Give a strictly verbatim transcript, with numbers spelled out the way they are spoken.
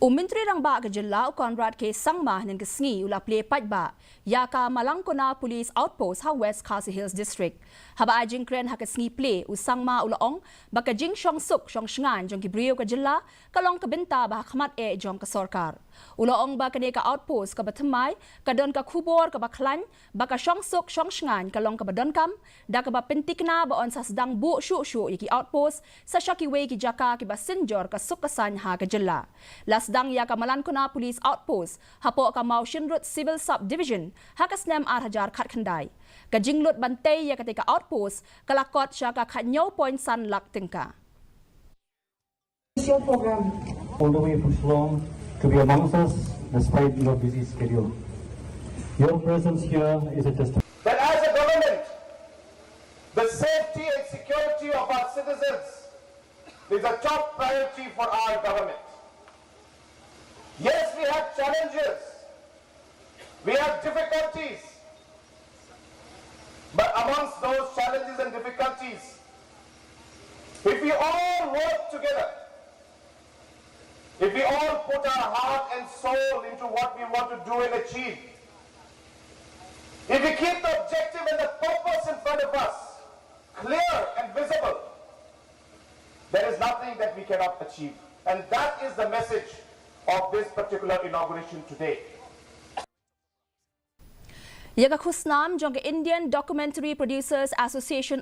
U Myntri Rangbah ka Jylla u Conrad K Sangma hynnin ka sngi u la plie paidbah ïa ka Malangkona Police Outpost ha West Khasi Hills District. Haba ai jingkren ha ka sngi plie, u Sangma u la ong ba ka jingshong suk shong shngaiñ jong ki briew ka Jylla ka long ka bynta ba ha khmat eh jong ka sorkar. U la ong ba kane ka outpost kaba thymmai ka don ka khubor kaba khlaiñ ba ka shong suk shong shngaiñ ka long kaba donkam, da kaba pyntikna ba yn sa sdang buh shuh shuh ïa ki outpost sa sha kiwei ki jaka kiba synjor ka suk ka saiñ ha ka Jylla. La sdang ïa ka Malangkona Police Outpost hapoh ka Mawshynrut Civil Sub Division ha ka snem ar hajar khatkhyndai. Ka jinglut ban tei ïa katei ka outpost ka la kot sha ka khathynñiew point san lak tyngka. All the way from Shillong to be amongst us despite your busy schedule. Your presence here is a testament. That as a government, the safety and security of our citizens is a top priority for our government. Yes, we have challenges, we have difficulties, but amongst those challenges and difficulties, if we all work together, if we all put our heart and soul into what we want to do and achieve, if we keep the objective and the purpose in front of us clear and visible, there is nothing that we cannot achieve. And that is the message of this particular inauguration today. Ïa ka khusnam jong ka Indian Documentary Producers Association